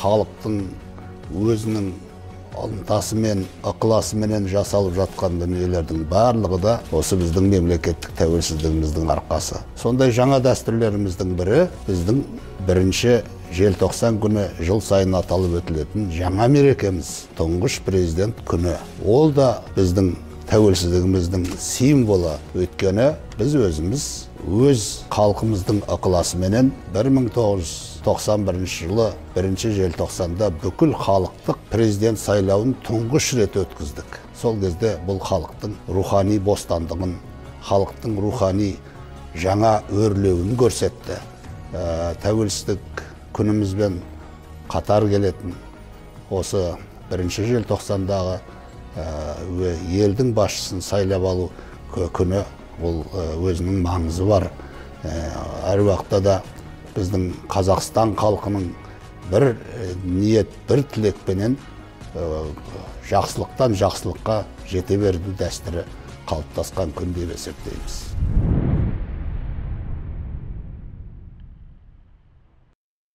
Халықтың өзінің ынтасымен, ықыласыменен жасалып жатқан дүниелердің барлығы да осы біздің мемлекеттік тәуелсіздігіміздің арқасы. Сондай жаңа дәстүрлеріміздің бірі біздің 1 желтоқсан күні жыл сайын аталып өтілетін жаңа мерекеміз, Тұңғыш Президент күні. Ол да біздің тәуелсіздігіміздің символы. Өйткені біз өзіміз өз халқымыздың ықыласыменен 1991 жылы 1 желтоқсанда бүкіл халықтық президент сайлауын тұңғыш рет өткіздік. Сол кезде бұл халықтың рухани бостандығын, халықтың рухани жаңа өрлеуін көрсетті. Тәуелсіздік күнімізбен қатар келетін осы 1 желтоқсандағы елдің басшысын сайлап алу күні, ол өзінің маңызы бар. Әр уақытта да біздің Қазақстан халқының бір ниет, бір тілекпенен жақсылықтан жақсылыққа жете беру дәстүрі қалыптасқан күн деп есептейміз.